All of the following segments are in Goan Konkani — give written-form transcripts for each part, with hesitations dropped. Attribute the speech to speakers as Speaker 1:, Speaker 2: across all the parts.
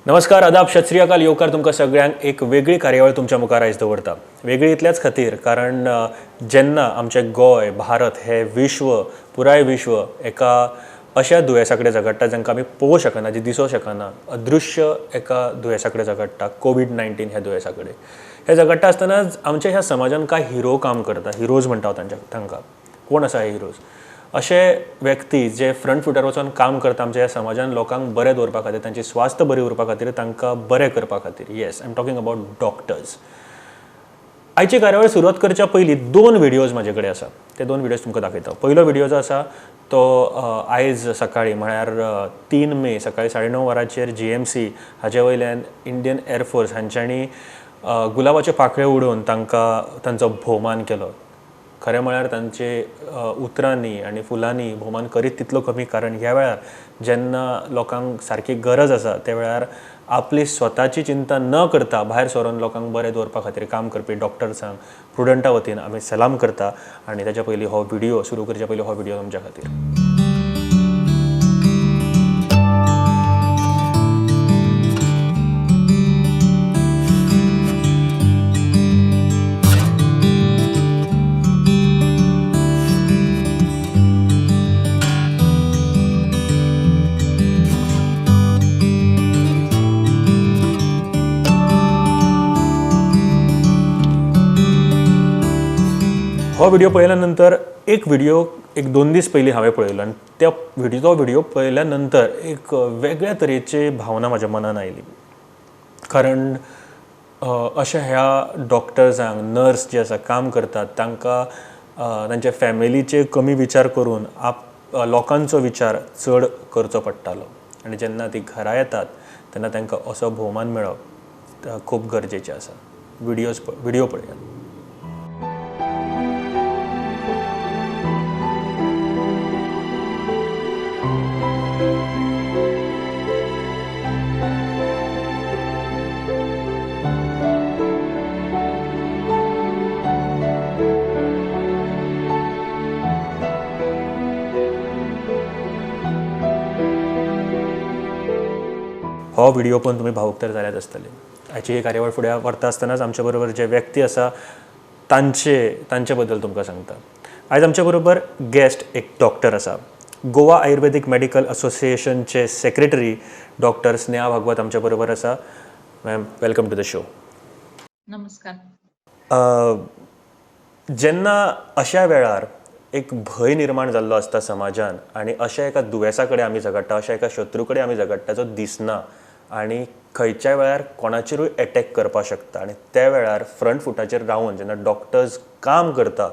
Speaker 1: नमस्कार, आदाब, सत श्री अकाल, येवकार तुमकां सगळ्यांक. एक वेगळी कार्यावळ तुमच्या मुखार आयज दवरता. वेगळी इतल्याच खातीर कारण जेन्ना आमचें गोंय, भारत हें विश्व, पुराय विश्व एका अशा दुयेंसा कडेन झगडटा जांकां आमी पळोवंक शकना, जी दिसूंक शकना, अदृश्य एका दुयेंसा कडेन झगडटा, कोवीड-19 ह्या दुयेंसा कडेन. हे झगडटा आसतनाच आमच्या ह्या समाजान कांय हिरो काम करता. हिरोज म्हणटा हांव तांच्या तांकां. कोण आसा हे हिरोज? अशे व्यक्ती जे फ्रंट फुटार वचोन काम करता आमच्या ह्या समाजान लोकांक बरें दवरपा खातीर, तांची स्वास्थ बरी उरपा खातीर, तांकां बरें करपा खातीर. Yes, I am talking about doctors. आयची कार्यावळ सुरवात करच्या पयलीं दोन व्हिडियोज म्हाजे कडेन आसा. ते दोन व्हिडियोज तुमकां दाखयता. पयलो व्हिडियो जो आसा तो आयज सकाळीं म्हळ्यार 3 मे सकाळीं 9:30 वरांचेर जीएमसी हाजे वयल्यान इंडियन एअरफोर्स हांच्यांनी गुलाबाचे पाकळे उडोवन तांकां तांचो भोवमान केलो. खरें म्हळ्यार तांचे उतरांनी आनी फुलांनी भोवमान करीत तितलो कमी, कारण ह्या वेळार जेन्ना लोकांक सारकी गरज आसा त्या वेळार आपली स्वताची चिंता न करता भायर सरून लोकांक बरें दवरपा खातीर काम करपी डॉक्टर्सांक प्रुडंटा वतीन आमी सलाम करता. आनी ताच्या पयलीं हो व्हिडियो सुरू करच्या पयलीं हो व्हिडियो तुमच्या खातीर. हो व्हिडिओ पळयल्या नंतर एक व्हिडिओ एक दोन दीस पयलीं हांवें पळयलो आनी त्या व्हिडिओ तो व्हिडिओ पळयल्या नंतर एक वेगळ्या तरेची भावना म्हाज्या मनान आयली. कारण अशा ह्या डॉक्टर्सांक, नर्स जे आसा काम करतात तांकां तांच्या फॅमिलीचे कमी विचार करून आप लोकांचो विचार चड करचो पडटालो. आनी जेन्ना ती घरा येतात तेन्ना तांकां असो भोवमान मेळप खूब गरजेचें आसा. व्हिडिओ पळयात. हो व्हिडिओ पळोवन तुमी भावूक तर जाल्यात आसतले. हाची ही कार्यावळ फुडें व्हरता आसतनाच आमच्या बरोबर जे व्यक्ती आसा तांचे बद्दल तुमकां सांगता. आयज आमच्या बरोबर गेस्ट एक डॉक्टर आसा. गोवा आयुर्वेदीक मेडिकल असोसिएशनचे सेक्रेटरी डॉक्टर स्नेहा भागवत आमच्या बरोबर आसा. Ma'am, welcome to the show.
Speaker 2: नमस्कार.
Speaker 1: जेन्ना अशा वेळार एक भंय निर्माण जाल्लो आसता समाजान आनी अशा एका दुयेंसा कडेन आमी झगडटा, अशा एका शत्रू कडेन आमी झगडटा जो दिसना आनी खंयच्याय वेळार कोणाचेरूय एटॅक करपाक शकता, आनी त्या वेळार फ्रंट फुटाचेर रावन जेन्ना डॉक्टर्स काम करता,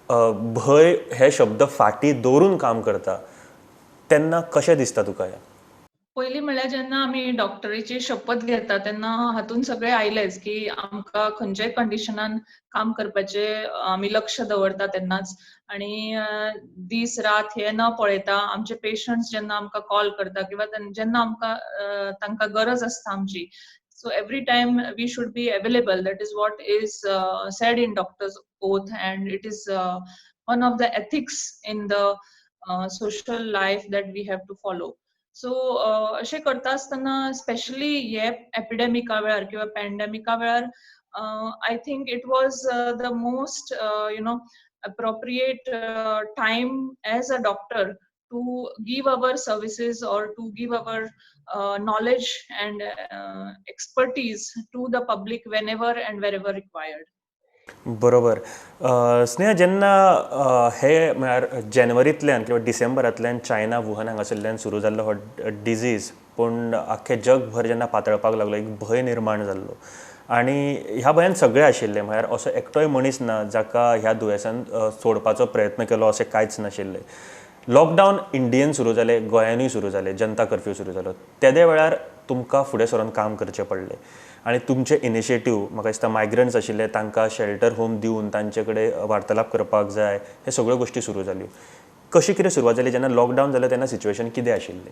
Speaker 1: भंय हे शब्द फाटीं दवरून काम करता, तेन्ना कशें दिसता तुका हें?
Speaker 2: पयलीं म्हळ्यार जेन्ना आमी डॉक्टरीची शपथ घेता तेन्ना हातून सगळें आयलेंच की आमकां खंयच्याय कंडिशनान काम करपाचें आमी लक्ष दवरता तेन्नाच, आनी दीस रात हें न पळयता आमचे पेशंट्स जेन्ना आमकां कॉल करता किंवा जेन्ना आमकां तांकां गरज आसता आमची, so every time we should be available. That is what is said in doctor's oath and it is one of the ethics in the social life that we have to follow. So अशें करता आसतना स्पेशली हे एपिडेमिका वेळार किंवा पॅन्डेमिका वेळार I think it was the most you know appropriate time as a doctor to give our services or to give our knowledge and expertise to the public whenever and wherever required.
Speaker 1: बरोबर. स्नेहा, जेन्ना हे म्हळ्यार जानेवारींतल्यान किंवा डिसेंबरांतल्यान चायना वुहान हांगासरल्यान सुरू जाल्लो हो डिजीज, पूण आख्खें जगभर जेन्ना पातळपाक लागलो, एक भंय निर्माण जाल्लो आनी ह्या भंयान सगळे आशिल्ले. म्हळ्यार असो एकटोय मनीस ना जाका ह्या दुयेंसान सोडपाचो प्रयत्न केलो अशें कांयच नाशिल्लें. लॉकडावन इंडियेन सुरू जालें, गोंयानूय सुरू जालें, जनता कर्फ्यू सुरू जालो. तेदे वेळार तुमकां फुडें सरून काम करचें पडलें आनी तुमचे इनिशिएटीव म्हाका दिसता मायग्रंट्स आशिल्ले तांकां शेल्टर होम दिवन तांचे कडेन वार्तालाप करपाक जाय, हे सगळ्यो गोश्टी सुरू जाल्यो. कशी कितें सुरवात जाली? जेन्ना लॉकडावन जालें तेन्ना सिच्युएशन कितें आशिल्लें?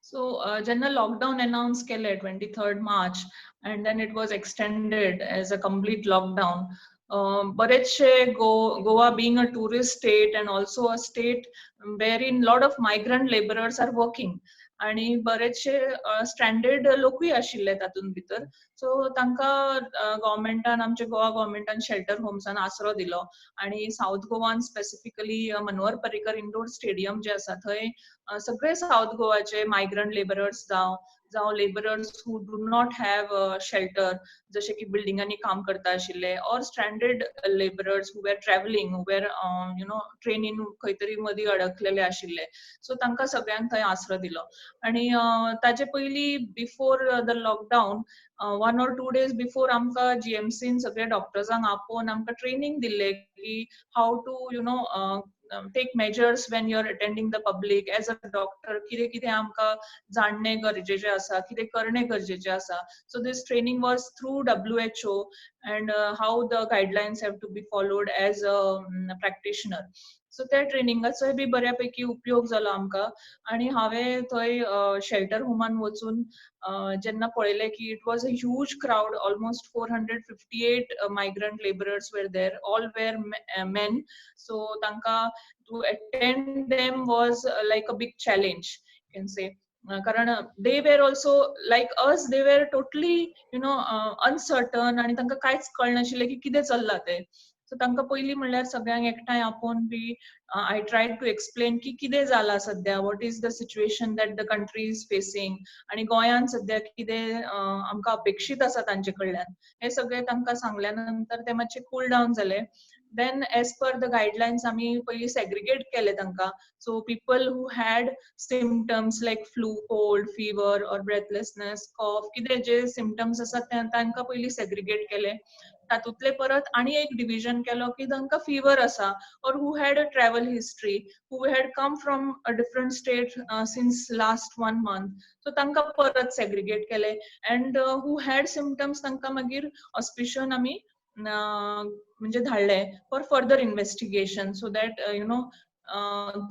Speaker 2: सो जेन्ना लॉकडावन अनावन्स केलें 23 March and then it was extended as a complete lockdown. बरेचशे Goa being a tourist state and also a state wherein lot of migrant labourers are working, आणि बरेचशे स्ट्रँडेड लोकूय आशिल्ले तातूंत भितर. सो तांकां गव्हर्मेंटान, आमच्या गोवा गव्हर्मेंटान शेल्टर होम्सान आसरो दिलो आणि साऊथ गोवान specifically Manohar Parrikar indoor stadium जे आसा थंय सगळे साऊथ गोवाचे मायग्रंट लेबरर्स जावं labourers who do not have shelter, जशे की बिल्डिंगांनी काम करता आशिल्ले, or stranded labourers who were travelling, who were you know ट्रेनीन खंय तरी मदीं अडकलेले आशिल्ले, सो तांकां सगळ्यांक थंय आसरो दिलो. आनी ताजे पयलीं before the lockdown 1 or 2 days before आमकां जीएमसीन सगळे डॉक्टर्सांक आपोवन आमकां ट्रेनींग दिल्लें की how to you know take measures when you are attending the public as a doctor, कितें कितें आमकां जाणणें गरजेचें आसा, कितें करणें गरजेचें आसा. So this training was through WHO and how the guidelines have to be followed as a practitioner. So त्या ट्रेनिंगाचोय बी बऱ्यापैकी उपयोग जालो आमकां. आनी हांवें थंय शेल्टर होमान वचून जेन्ना पळयलें की it was a huge crowd, almost 458 migrant labourers were there, all were men. So तांकां to attend them was like a big challenge, you can say. कारण they were also like us, they were totally you know uncertain आनी तांकां कांयच कळनाशिल्लें की कितें चल्लां तें. सो तांकां पयलीं म्हणल्यार सगळ्यांक एकठांय आपोवन बी I tried to explain की कितें जालां सद्या, what is the situation that the country is facing आनी गोंयांत सद्या कितें आमकां अपेक्षीत आसा तांचे कडल्यान, हें सगळें तांकां सांगल्या नंतर ते मातशे कूल डावन जाले. Then as per the guidelines आमी पयलीं सेग्रिगेट केले तांकां. So people who had symptoms like flu, cold, fever or breathlessness, cough, कितें जे सिमटम्स आसात तांकां पयलीं सेग्रिगेट केले. तातूंतले परत आनी एक डिविजन केलो की तांकां फिवर आसा or who had a travel history, who had come from a different state since last 1 month, so तांकां परत सेग्रिगेट केले. अँड who had symptoms तांकां मागीर हॉस्पिशन आमी म्हणजे धाडले for further investigation, so that you know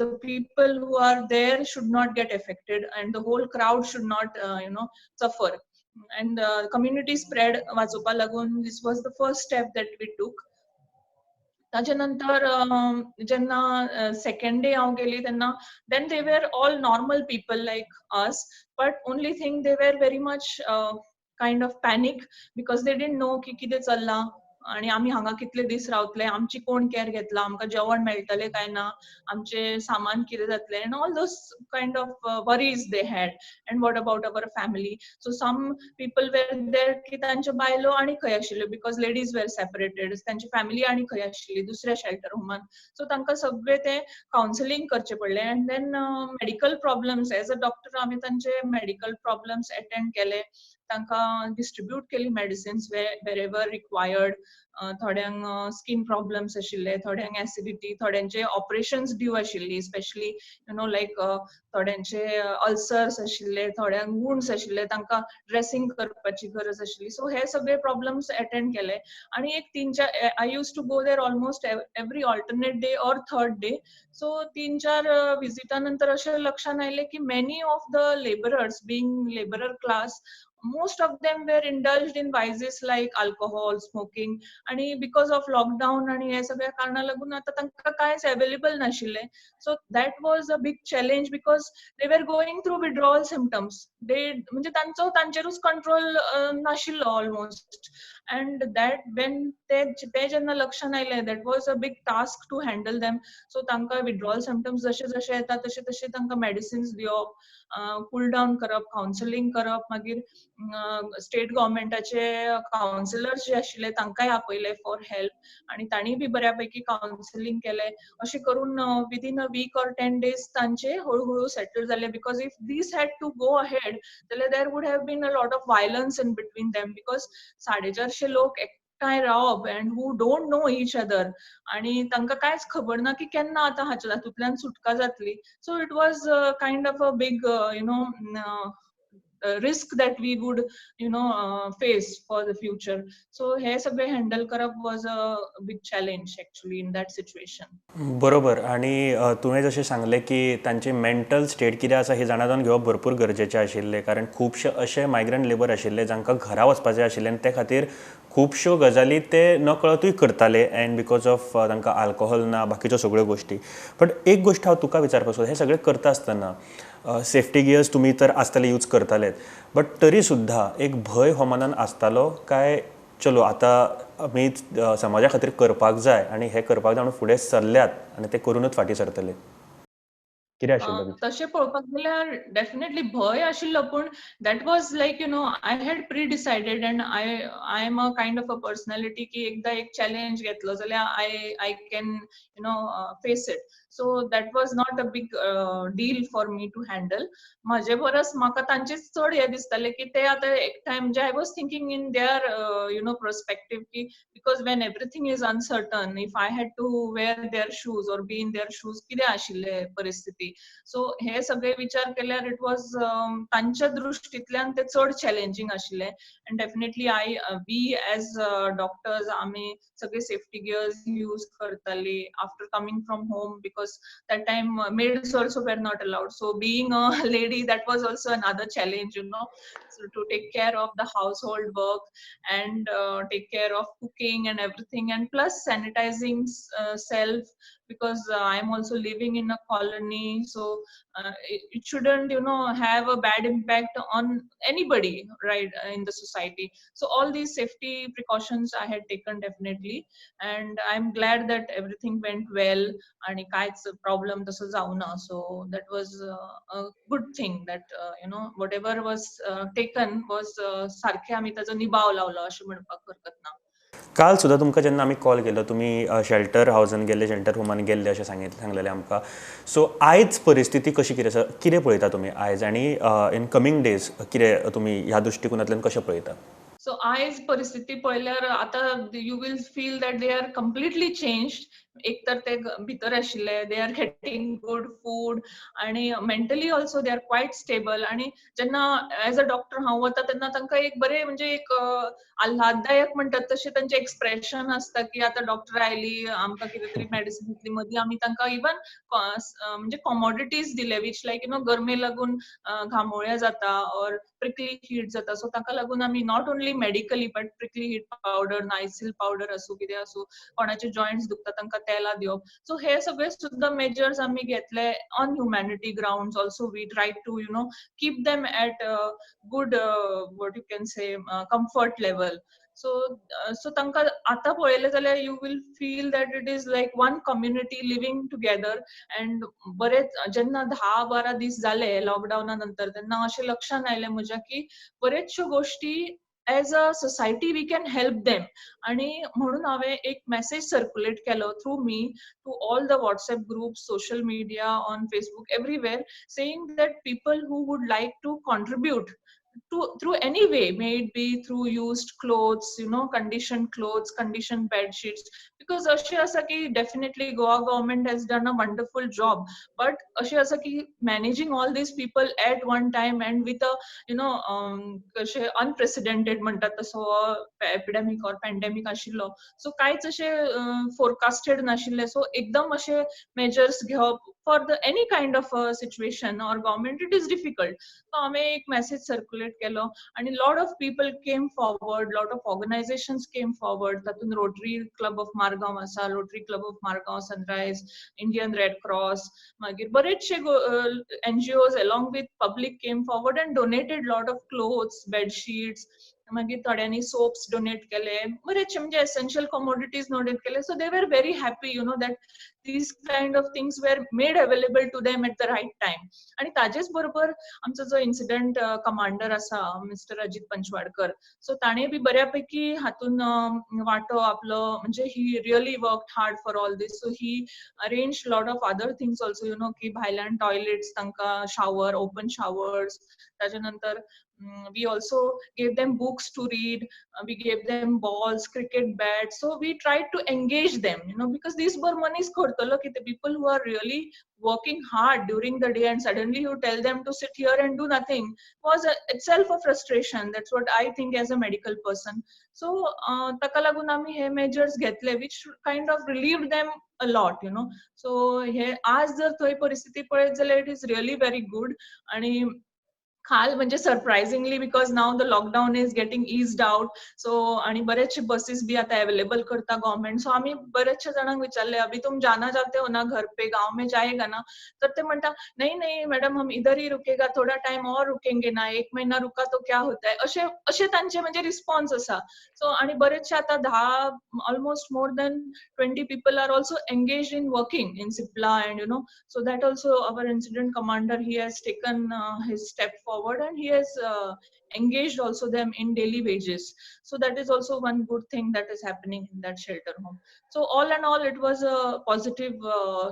Speaker 2: the people who are there should not get affected and the whole crowd should not you know suffer and community spread वाचोवपा लागून this was the first step that we took. ताजे नंतर जेन्ना सेकंड डे हांव गेली तेन्ना then they were all normal people like us, but only thing they were very much kind of panic because they didn't know की कितें चल्लां आनी आमी हांगा कितले दीस रावतले, आमची कोण केअर घेतला, आमकां जेवण मेळटलें काय ना, आमचें सामान कितें जातलें, and all those kind of worries they had, and what about our family. So some people were there की तांच्यो बायलो आनी खंय आशिल्ल्यो, because ladies were separated, तांची फॅमिली आनी खंय आशिल्ली दुसऱ्या शेल्टर होमान. सो तांकां सगळें तें कावन्सिलींग करचें पडलें. And then medical problems, as a doctor आमी तांचे मेडिकल प्रॉब्लम्स एटेंड केले, तांकां डिस्ट्रिब्यूट केली मेडिसिन्स वेरेवर रिक्वायर्ड. थोड्यांक स्कीन प्रॉब्लम्स आशिल्ले, थोड्यांक एसिडिटी, थोड्यांचे ऑपरेशन्स ड्यू आशिल्ली, स्पेशली you know लायक थोड्यांचे अल्सर्स आशिल्ले, थोड्यांक वुंड्स आशिल्ले, तांकां ड्रेसिंग करपाची गरज आशिल्ली. सो हे सगळे प्रॉब्लम्स एटेंड केले. आनी एक 3-4 I used to go there almost every alternate day or third day. So 3-4 विजिटा नंतर अशें लक्षांत आयलें की many of the labourers, being labourer class, most of them were indulged in vices like alcohol, smoking, आणि because of lockdown आणि हे सगळ्या कारणां लागून आतां तांकां कांयच अवेलेबल नाशिल्लें. So that was a big challenge because they were going through withdrawal symptoms. They म्हणजे तांचो तांचेरूच कंट्रोल नाशिल्लो ऑलमोस्ट. अँड that when ते जेन्ना लक्षांत आयलें, that was a big task to handle them. So तांकां विड्रॉल सिमटम्स जशे जशे येता तशे तशे तांकां मेडिसिन्स दिवप, कूल डावन करप, कावन्सिलींग करप. मागीर स्टेट गव्हर्मेंटाचे कावन्सिलर्स जे आशिल्ले तांकांय आपयले फॉर हेल्प आनी तांणी बी बऱ्यापैकी कावन्सिलींग केलें. अशें करून within a week or 10 days तांचे हळूहळू सेटल जाले. Because if these had to go ahead जाल्यार there would have been a lot of violence in between them, because 450 लोक एकठांय रावप and who don't know each other आनी तांकां कांयच खबर ना की केन्ना आतां हाच्या हातूंतल्यान सुटका जातली. So it was kind of a big you know risk that we would you know face for the future. So हे सगळे हँडल करप was a big challenge actually in that situation.
Speaker 1: बरोबर. आनी तुवें जशें सांगलें की तांची मेंटल स्टेट कितें आसा हे जाणा जावन घेवप भरपूर गरजेचें आशिल्लें, कारण खुबशे अशे मायग्रंट लेबर आशिल्ले जांकां घरा वचपाचें आशिल्लें आनी ते खातीर खुबश्यो गजाली ते नकळतूय करताले अँड because of तांकां आल्कोहोल ना, बाकीच्यो सगळ्यो गोश्टी. बट एक गोश्ट हांव तुका विचारपाक सोदता, हें सगळें करता आसतना सेफ्टी गियर्स तुमी तर आसतले यूज करतालेच, बट तरी सुद्दां एक भंय हो मनान आसतालो काय चलो आतां आमी समाजा खातीर करपाक जाय आनी हें करपाक जाय म्हणून फुडें सरल्यात आनी ते करूनच फाटीं सरतले? कितें आशिल्लो?
Speaker 2: तशें पळोवपाक गेल्यार डेफिनेटली भंय आशिल्लो, पूण that was like I had pre decided and I am a kind of a personality की एकदां एक चॅलेंज घेतलो जाल्यार I can face it. So that was not a big deal for me to handle. म्हजे परस म्हाका तांचेच चड हें दिसतालें की ते आतां एकठांय, म्हणजे I was thinking in their perspective की because when everything is uncertain, if I had to wear their shoes or be in their shoes, कितें आशिल्लें परिस्थिती. सो हे सगळे विचार केल्यार it was तांच्या दृश्टींतल्यान ते चड चॅलेंजींग आशिल्लें. And definitely I we as doctors आमी सगळे सेफ्टी गियर्स यूज करताली after coming from home, because that time maids also were not allowed. So being a lady, that was also another challenge, so to take care of the household work and take care of cooking and everything, and plus sanitizing self, because I'm also living in a colony, so it shouldn't have a bad impact on anybody, right, in the society. So all these safety precautions I had taken definitely, and I'm glad that everything went well आणि कांयच प्रॉब्लेम तसो जावना. So that was a good thing that whatever was taken was सारखे आमी ताजो निभाव लावलो अशें म्हणपाक हरकत ना.
Speaker 1: काल सुद्दां तुमकां जेन्ना आमी कॉल केलो, तुमी शेल्टर हावजान गेल्ले, शेल्टर होमान गेल्ले अशें सांगलेलें आमकां. सो आयज परिस्थिती कशी कितें आसा, कितें पळयता तुमी आयज आनी इन कमींग डेज कितें तुमी ह्या दृश्टिकोनांतल्यान कशें पळयता?
Speaker 2: सो आयज परिस्थिती पळयल्यार आतां you will feel that they are completely changed. एक तर ते भितर आशिल्ले, they are getting good food आणि mentally also they are quite stable. आणि जेन्ना एज अ डॉक्टर हांव वता तेन्ना तांकां एक बरें, म्हणजे एक आल्हाददायक म्हणटात तशें तांचें एक्सप्रेशन आसता की आतां डॉक्टर आयली, आमकां कितें तरी मेडिसिन दितली. मदीं आमी तांकां इवन म्हणजे कॉमोडिटीज दिले, which like गरमे लागून घामोळ्या जाता ऑर प्रिकली हीट जाता, सो ताका लागून आमी not only medically but prickly heat powder, Nycil powder आसूं, कितें आसूं, कोणाचे जॉयंट्स दुखता तांकां तेलां दिवप, सो हे सगळे सुद्दां मेजर्स आमी घेतले. On humanity ground also we try to keep them at good, what you can say, comfort level. So तांकां आतां पळयलें जाल्यार you will feel that it is like one community living together. And बरेच जेन्ना 10-12 दीस जाले लॉकडावना नंतर, तेन्ना अशें लक्षांत आयलें म्हज्या की बरेचश्यो गोश्टी as a society we can help them. आणि म्हणून हांवें एक मॅसेज सर्क्युलेट केलो through me to all the WhatsApp group, social media, on Facebook, everywhere, saying that people who would like to contribute to through any way, may it be through used clothes, conditioned clothes, conditioned bed sheets, because अशें आसा की definitely Goa government has done a wonderful job, but अशें आसा की managing all these people at one time and with a कशें अनप्रेसिडेंटेड म्हणटात तसो एपिडेमीक ऑर पॅन्डेमीक आशिल्लो, सो कांयच अशें फोरकास्टेड नाशिल्लें. सो एकदम अशे मेजर्स घेवप for the any kind of situation or government, it is difficult. So हांवें एक मॅसेज सर्क्युलेट केलो आनी lot of people came forward, lot of organizations came forward. तातूंत रोटरी क्लब ऑफ मारगांव आसा, rotary club of Margao sunrise, Indian red cross, मागीर बरेचशे NGOs along with public came forward and donated lot of clothes, bedsheets, मागीर थोड्यांनी सोप्स डोनेट केले, बरेचशे म्हणजे एसेन्शियल कमोडिटीज डोनेट केले. So they were very happy that these kind of things were made available to them at the right time. आणि ताजेच बरोबर आमचो जो इन्सिडंट कमांडर आसा, मिस्टर अजित पंचवाडकर, सो ताणें बी बऱ्यापैकी हातून वांटो आपलो, म्हणजे he really work hard for all this. So he arrange lot of other things also की भायल्यान टॉयलेट्स तांकां, शावर, ओपन शावर्स, ताच्या नंतर we also gave them books to read, we gave them balls, cricket bats. So we tried to engage them because दीसभर मनीस करतलो कितें? People who are really working hard during the day and suddenly you tell them to sit here and do nothing was itself a frustration. That's what I think as a medical person. So ताका लागून आमी हे मेजर्स घेतले which kind of relieved them a lot. So हे आज जर थंय परिस्थिती पळयत जाल्यार it is really very good. आणि काल म्हणजे surprisingly, because now the lockdown is getting eased out, so आणि बरेचशे बसीस बी आता अवेलेबल करता गव्हर्नमेंट. सो आम्ही बरेचशे जाणांक विचारले, "अभी तुम जाना चाहते हो ना घर पे, गाँव में जाएगा ना?" तर ते म्हणटा, "नहीं नहीं मॅडम, हम इधर ही रुकेगा, थोडा टाइम और रुकेंगे ना, एक महिना रुका तो क्या होता है." अशे अशे तांचे म्हणजे रिस्पॉन्स आसा. सो आणि बरेचशे आता 10, almost more than 20 people are also engaged in working in Cipla and so that also our incident commander, he has taken his step forward and he has engaged also them in daily wages. So that is also one good thing that is happening in that shelter home. So all and all, it was a positive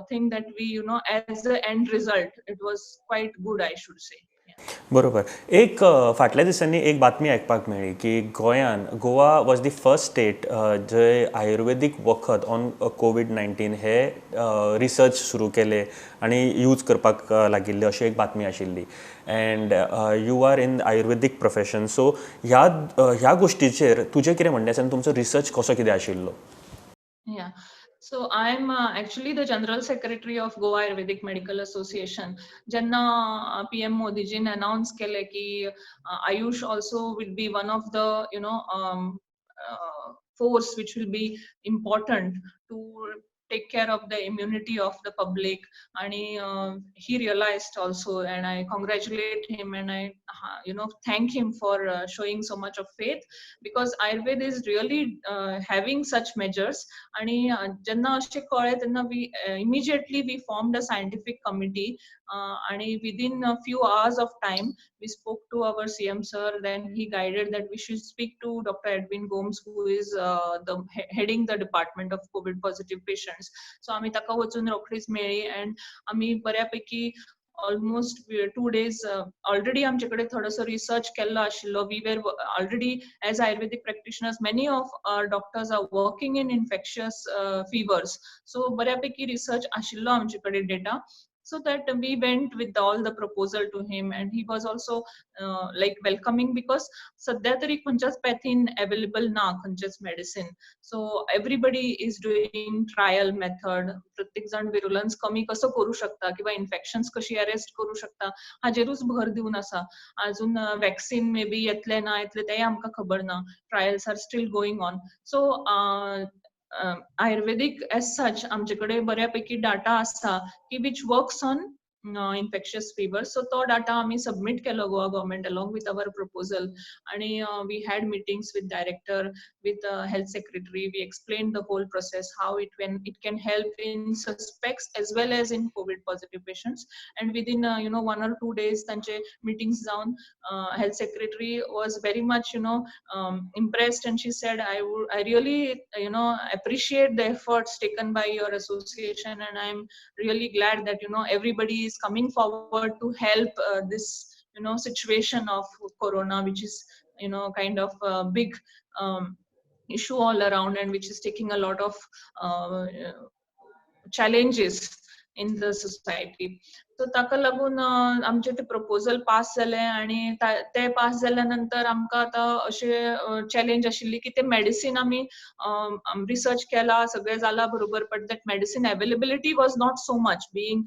Speaker 2: thing that we as the end result, it was quite good, I should say.
Speaker 1: बरोबर. एक फाटल्या दिसांनी एक बातमी आयकपाक मेळ्ळी की गोंयान, Goa was the first state जंय आयुर्वेदीक वखद ऑन कोवीड 19 हे रिसर्च सुरू केले आनी यूज करपाक लागिल्ले, अशी एक बातमी आशिल्ली. And you are in Ayurvedic profession, so ह्या गोश्टीचेर तुजें कितें म्हणणें आसा आनी तुमचो रिसर्च कसो कितें आशिल्लो?
Speaker 2: Yeah. So I'm actually the General Secretary of Goa Ayurvedic Medical Association. जेन्ना पीएम मोदीजीन अनाउन्स केले की AYUSH also will be one of the force which will be important to take care of the immunity of the public, and he realized also, and I congratulate him and I thank him for showing so much of faith, because Ayurveda is really having such measures. आणि जेन्ना अशें कळ्ळें तेन्ना we immediately we formed a scientific committee आणि within a few hours of time we spoke to our CM sir. Then he guided that we should speak to Dr. Edwin Gomes, who is the heading the department of COVID positive patients. So आम्ही ताका वचून रोखडीच मेळ्ळी and आमी बऱ्यापैकी ऑलमोस्ट 2 डेज, ऑलरेडी आमचे कडेन थोडोसो रिसर्च केल्लो आशिल्लो. We were already, as Ayurvedic practitioners, many of our doctors are working in infectious fevers, so बऱ्यापैकी रिसर्च आशिल्लो आमचे कडेन data, so that we went with all the proposal to him and he was also like welcoming, because सध्या तरी खंयच्याच पॅथीन अवेलेबल ना खंयचेच medicine. So everybody is doing trial method. प्रत्येक जाण विरुलन्स कमी कसो करू शकता किंवा इन्फेक्शन्स कशी अरेस्ट करू शकता हाजेरूच भर दिवन आसा. अजून वॅक्सिन मे बी येतले ना येतले तेय आमकां खबर ना. Trials are still going on. So Ayurvedic as such आमचे कडेन बऱ्यापैकी डाटा आसा की which works on infectious fever. So तो डाटा आमी सबमीट केलो Goa government along with our proposal आणि we had meetings with director, with health secretary. We explain the whole process, how it when it can help in suspects as well as in COVID positive patients, and within 1 or 2 days तांचे meetings जावन health secretary was very much impressed and she said, I really appreciate the efforts taken by your association and I'm really glad that everybody is coming forward to help this situation of corona, which is kind of a big issue all around and which is taking a lot of challenges in the society." So ताका लागून आमचे ते प्रपोजल पास जाले आनी ते पास जाल्या नंतर आमकां आतां अशें चॅलेंज आशिल्ली की ते मेडिसीन आमी रिसर्च केला, सगळें जाला बरोबर, but that medicine availability was not so much, being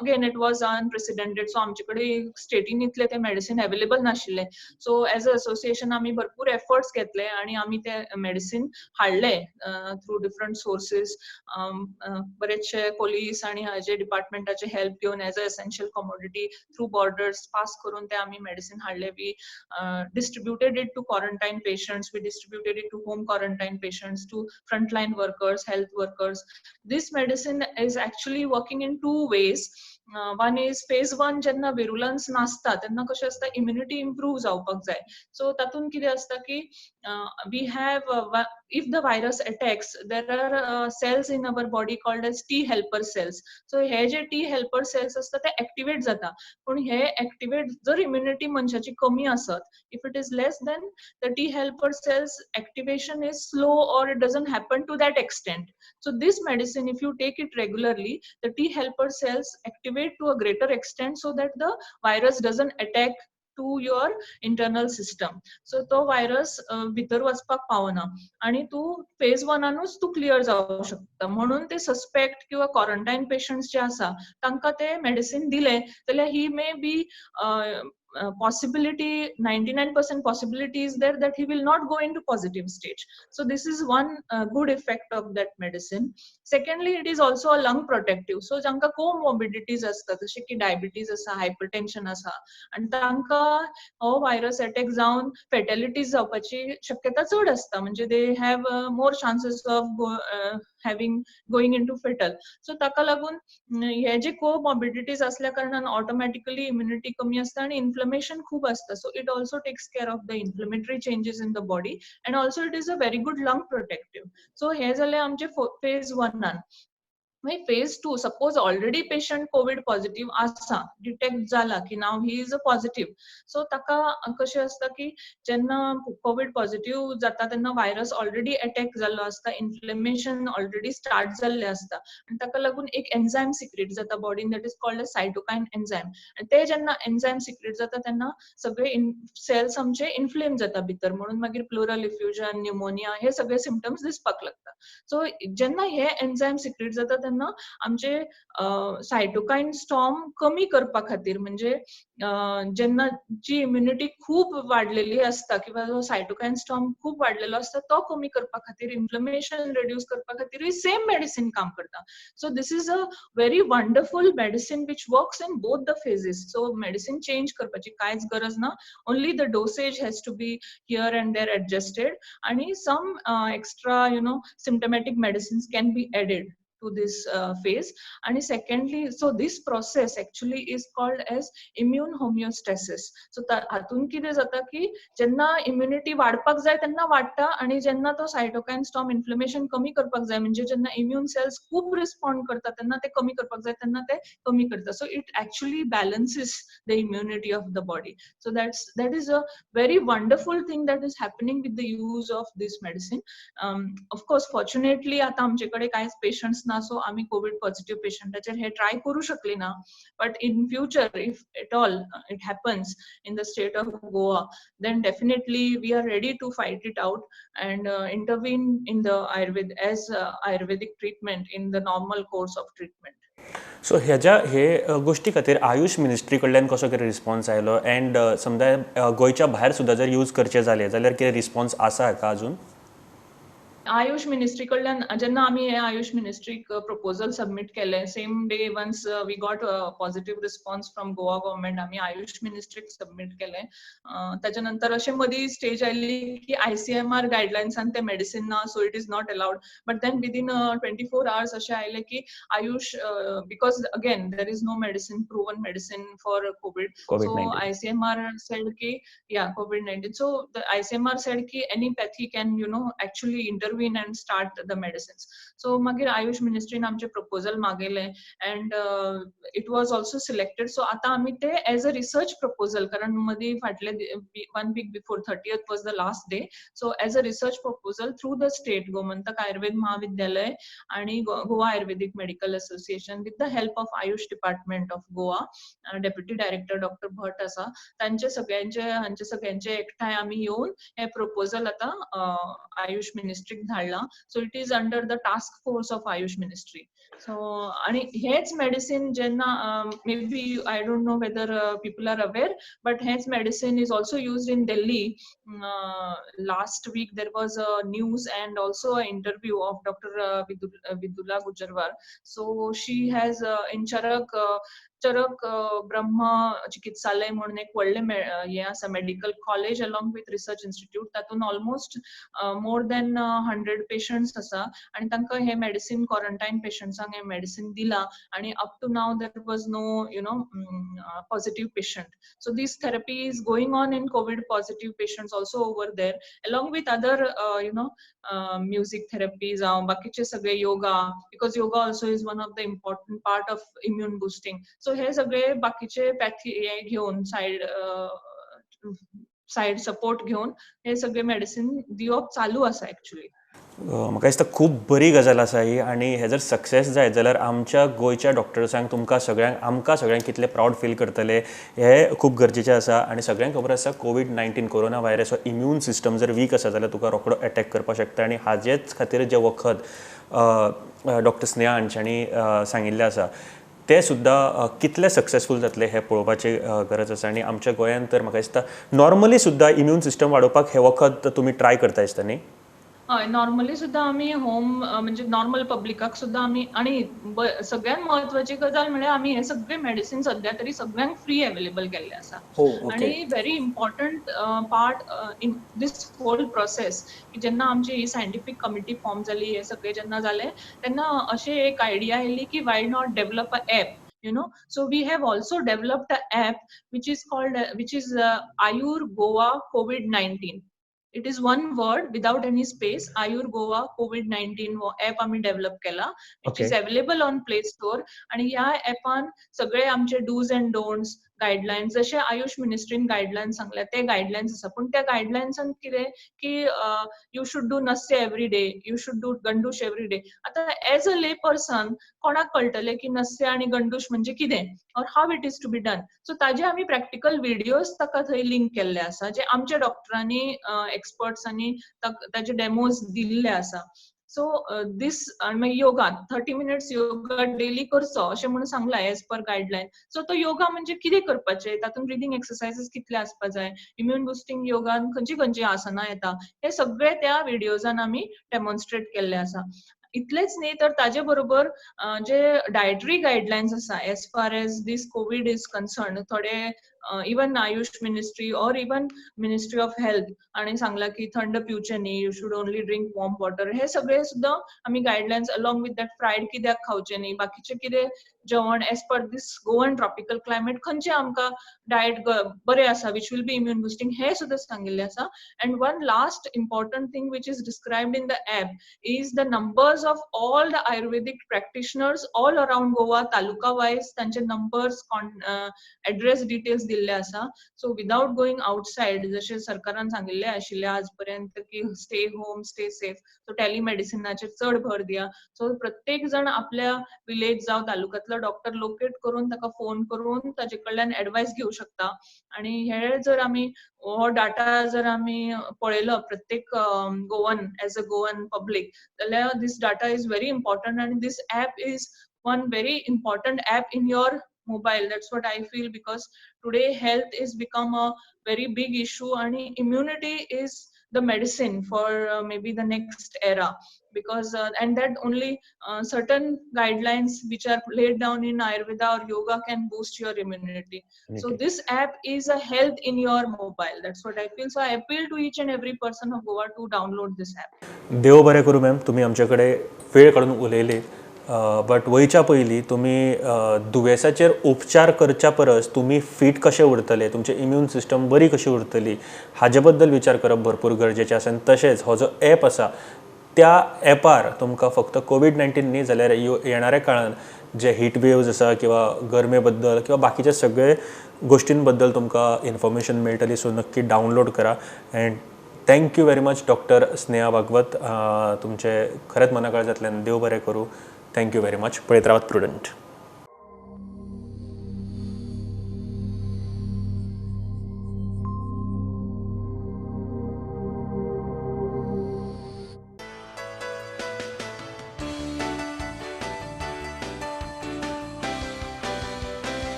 Speaker 2: again it was unprecedented. So आमचे कडेन स्टेटीन इतले ते मेडिसीन अवेलेबल नाशिल्ले. सो एज अ असोसिएशन आमी भरपूर एफर्ट्स घेतले आनी आमी ते मेडिसीन हाडले थ्रू डिफरंट सोर्सीस. बरेचशे पोलीस आनी हाजे डिपार्टमेंटाचे हेल्प घेवन as a essential commodity through borders pass करून ते आमी मेडिसीन हाडले. We distributed it to quarantine patients, we distributed it to home quarantine patients, to frontline workers, health workers. This medicine is actually working in two ways. One is phase one, जेन्ना विरुलन्स नासता तेन्ना कशें आसता, इम्युनिटी इम्प्रूव जावपाक जाय. सो तातूंत कितें आसता की we have, if the virus attacks, there are cells in our body called as T helper cells. So hey J T helper cells आसता ते एक्टिवेट जाता, पूण हे एक्टिवेट जर इम्युनिटी मनशाची कमी आसत, if it is less, then the T helper cells activation is slow or it doesn't happen to that extent. So this medicine, if you take it regularly, the T helper cells activate to a greater extent so that the virus doesn't attack to your internal system. So तो व्हायरस भितर वचपाक पावना आणि तूं फेज वनानूच तूं क्लियर जावंक शकता. म्हणून ते सस्पेक्ट किंवा क्वॉरंटायन पेशंट्स जे आसा तांकां ते मेडिसीन दिलें जाल्यार he may be possibility, 99% possibility is there that he will not go into positive stage. So this is one good effect of that medicine. Secondly, it is also a lung protective. So जांकां कोमॉर्बिडिटीज आसता, जशे की डायबिटीज आसा, हायपरटेन्शन आसा, आनी तांकां हो व्हायरस अटॅक जावन फेटॅलिटीज जावपाची शक्यता चड आसता, म्हणजे they have more chances of having going into fatal. So ताका लागून हे जे कोमॉर्बिडिटीज असल्या कारणान ऑटोमॅटिकली इम्युनिटी कमी आसता आनी इन्फ्लमेशन खूब आसता. So it also takes care of the inflammatory changes in the body and also it is a very good lung protective. So हे जालें आमचे फेज वनान. मागीर phase 2, suppose already patient COVID positive आसा, डिटेक्ट जाला की now he is a positive. So ताका कशें आसता की जेन्ना कोवीड पॉझिटिव्ह जाता तेन्ना व्हायरस ऑलरेडी अटॅक जाल्लो आसता, इन्फ्लेमेशन ऑलरेडी स्टार्ट जाल्लें आसता आनी ताका लागून एक एन्झायम सिक्रेट जाता बॉडीन, that is called a cytokine enzyme. आनी ते जेन्ना एन्झायम सिक्रेट जाता तेन्ना सगळे सेल्स आमचे इन्फ्लेम जाता भितर, म्हणून मागीर प्लुरल इफ्युजन, न्युमोनिया हे सगळे सिमटम्स दिसपाक लागता. सो जेन्ना हे एन्झायम सिक्रेट जाता तेन्ना आमचे सायटोकायन स्टॉर्म कमी करपा खातीर, म्हणजे जेन्ना जी इम्युनिटी खूब वाडलेली आसता किंवा जो सायटोकायन स्टॉर्म खूब वाडलेलो आसता तो कमी करपा खातीर, इन्फ्लेमेशन रिड्यूस करपा खातीरूय सेम मेडिसिन काम करता. So this is a very wonderful medicine which works in both the phases. So medicine change करपाची कांयच गरज ना, only the dosage has to be here and there adjusted आनी some extra symptomatic medicines can be added to this phase. And secondly, so this process actually is called as immune homeostasis. So हातून कितें जाता की जेन्ना इम्युनिटी वाडपाक जाय तेन्ना वाडटा आनी जेन्ना तो सायटोकायन स्टॉर्म इन्फ्लेमेशन कमी करपाक जाय, म्हणजे जेन्ना इम्यून सेल्स खूब रिस्पॉन्ड करता तेन्ना ते कमी करपाक जाय तेन्ना ते कमी करता. So it actually balances the immunity of the body. So that is a very wonderful thing that is happening with the use of this medicine. Of course fortunately आतां आमचे कडेन कांयच पेशंट्स ना, सो आमी कोवीड पॉझिटिव्ह पेशंटाचेर हे ट्राय करू शकली ना, but in future if at all it happens in the state of Goa, then definitely we are ready to fight it out and intervene in the Ayurveda as Ayurvedic treatment in the normal course of treatment.
Speaker 1: So हेज्या हे गोष्टी खातीर आयुष मिनिस्ट्री कडल्यान कसो कितें रिस्पॉन्स आयलो एंड समजा गोंयच्या भायर सुद्दां जर यूज करचें जालें जाल्यार कितें रिस्पॉन्स आसा हाका अजून?
Speaker 2: आयुष मिनिस्ट्री कडल्यान जेन्ना आमी हे आयुष मिनिस्ट्रीक प्रपोजल सबमीट केलें, same day once we got positive response from Goa government, आमी आयुष मिनिस्ट्रीक सबमीट केलें. ताच्या नंतर अशें मदीं स्टेज आयली की ICMR गायडलायन्सान तें मेडिसीन ना, so it is not allowed. But then within 24 hours अशें आयलें की AYUSH, because again there is no medicine, proven medicine for COVID, so ICMR said की या COVID-19, so the ICMR said की any pathy can actually intervene and start the medicines. So मागीर आयुष मिनिस्ट्रीन आमचे proposal मागयले and it was also selected. So आतां आमी ते एज अ रिसर्च प्रपोजल, कारण मदीं फाटले 1 week before 30th was the last day, so as a research proposal through the state Gomantak Ayurveda Mahavidyalaya आनी Goa Ayurvedic Medical Association with the help of AYUSH department of Goa, deputy director doctor Bhat आसा, तांचे सगळ्यांचे हांचे सगळ्यांचे एकठांय आमी येवन हे प्रपोजल आतां आयुष मिनिस्ट्रीक धाडला. So it is under the task force of AYUSH ministry. So आनी हेच मेडिसीन जेन्ना maybe I don't know whether people are aware, but हेच medicine is also used in Delhi. Last week there was a news and also a interview of doctor Vidula Gujarwar. So she has in Charak Brahma Chikitsalaya म्हणून एक व्हडलें हें आसा medical college along with research institute, तातूंत ऑलमोस्ट मोर देन 100 पेशंट्स आसा आनी तांकां हें मेडिसीन क्वॉरंटायन पेशंट्सांक हें मेडिसीन दिलां आनी up to now there was no positive patient. So this therapy is going on in COVID positive patients also over there along with other music therapy जावं बाकीचे सगळे yoga, because yoga also is one of the important part of immune boosting. So हे सगळे बाकीचे पॅथी हे घेवन सायड सपोर्ट घेवन हे सगळे मेडिसिन दिवप चालू आसा एक्चुअली.
Speaker 1: म्हाका दिसता खूब बरी गजाल आसा ही आनी हे जर सक्सेस जायत जाल्यार आमच्या गोंयच्या डॉक्टर्सांक, तुमकां सगळ्यांक, आमकां सगळ्यांक कितले प्रावड फील करतले हे खूब गरजेचें आसा. आनी सगळ्यांक खबर आसा COVID-19 corona virus हो इम्यून सिस्टम जर वीक आसा जाल्यार तुका रोखडो एटॅक करपाक शकता आनी हाजेच खातीर जें वखद डॉक्टर स्नेहा हांच्यांनी सांगिल्लें आसा ते सुद्दां कितले सक्सेसफूल जातले हें पळोवपाची गरज आसा. आनी आमच्या गोंयांत तर म्हाका दिसता नॉर्मली सुद्दां इम्यून सिस्टम वाडोवपाक हें वखद तुमी ट्राय करता दिसता न्ही?
Speaker 2: हय, नॉर्मली सुद्दां आमी होम, म्हणजे नॉर्मल पब्लिकाक सुद्दां आमी. आनी सगळ्यात म्हत्वाची गजाल म्हळ्यार आमी हे सगळे मेडिसिन सद्या तरी सगळ्यांक फ्री अवेलेबल केल्ले आसा. आणि very important part in this whole process की जेन्ना आमची ही सायंटिफीक कमिटी फॉर्म जाली, हे सगळे जेन्ना जाले, तेन्ना अशें एक आयडिया आयली की why not develop a app? So we have also developed a app which is called which is Ayur Goa COVID-19. It is one word without any space. Ayur Goa COVID-19 हो ऍप आमी डेव्हलप केला, which is available on Play Store. आणि ह्या ऍपान सगळे आमचे डूज अँड डोंट्स, गायडलायन्स, जशे आयुष मिनिस्ट्रीन गायडलायन्स सांगल्या ते गायडलायन्स आसा. पूण त्या गायडलायन्सान कितें की you should do Nasya every day, you should do गंडूश every day. आतां एज अ ले पर्सन कोणाक कळटलें की नस्य आनी गंडूश म्हणजे कितें or how it is to be done? So ताजे आमी प्रॅक्टिकल व्हिडियोज ताका थंय लिंक केल्ले आसा, जे आमच्या डॉक्टरांनी, एक्सपर्ट्सांनी ताचे डेमोज दिल्ले आसा. सो दीस आनी मागीर योगा, 30 मिनिट्स योगा डेली करचो अशें म्हणून सांगलां एज पर गायडलायन. सो तो योगा म्हणजे कितें करपाचें, तातूंत ब्रिदींग एक्सरसायजीस कितले आसपा जाय, इम्युन बुस्टींग योगान खंयची खंयची आसनां येता, हे सगळे त्या व्हिडियोजान आमी डेमॉन्स्ट्रेट केल्ले आसा. इतलेच न्ही, तर ताजे बरोबर जे डायटरी गायडलायन्स आसा as far as this COVID is concern, थोडे even Ayush Ministry or even Ministry of Health आणि सांगला की थंड पिवचें न्ही, you should only drink warm water, हे सगळे सुद्दां आमी guidelines, along with that fried कित्याक खावचें न्ही, बाकीचें कितें जेवण as per this Goan tropical climate खंयचें आमकां डायट बरें आसा, which will be immune boosting, हें सुद्दां सांगिल्लें आसा. And one last important thing which is described in the app is the numbers of all the Ayurvedic practitioners all around Goa, taluka wise तांचे नंबर्स, एड्रेस डिटेल्स दिल्ले आसा. सो विदाउट गोईंग आउटसायड, जशें सरकारान सांगिल्लें आशिल्लें आजपर्यंत की stay home, stay safe, so टेलिमेडिसिनाचेर चड भर दिया. सो प्रत्येक जण आपल्या विलेज जावं तालुक्यांतलो डॉक्टर लोकेट करून, ताका फोन करून ताजे कडल्यान एडवायस घेवं शकता. आणि हे जर आमी हो डाटा जर आमी पळयलो प्रत्येक Goan, as a Goan public, जाल्यार this data is very important आणि this app is one very important app in your mobile. That's what I feel, because today health is become a very big issue and immunity is the medicine for maybe the next era, because and that only certain guidelines which are laid down in Ayurveda or yoga can boost your immunity. So this app is a health in your mobile. That's what I feel. So I appeal to each and every person of Goa to download this app.
Speaker 1: देव बरें करूं मॅम, तुमी आमचे कडेन वेळ काडून उलयली. बट वयच्या पयलीं तुमी दुयेंसाचेर उपचार करच्या परस तुमी फीट कशे उरतले, तुमचें इम्यून सिस्टम बरी कशी उरतली, हाजे बद्दल विचार करप भरपूर गरजेचें आसा. आनी तशेंच हो जो एप आसा, त्या एपार तुमकां फक्त कोवीड 19 न्ही, जाल्यार येणाऱ्या काळान जे हीट वेव्ज आसा किंवा गरमे बद्दल किंवा बाकीचे सगळे गोश्टीं बद्दल तुमकां इन्फॉर्मेशन मेळटली. सो नक्की डावनलोड करा and thank you very much, Doctor Sneha Bhagwat. तुमचें खरेंच मना काळजांतल्यान देव बरें करूं. Thank you very much. पळयत रावात प्रुडंट.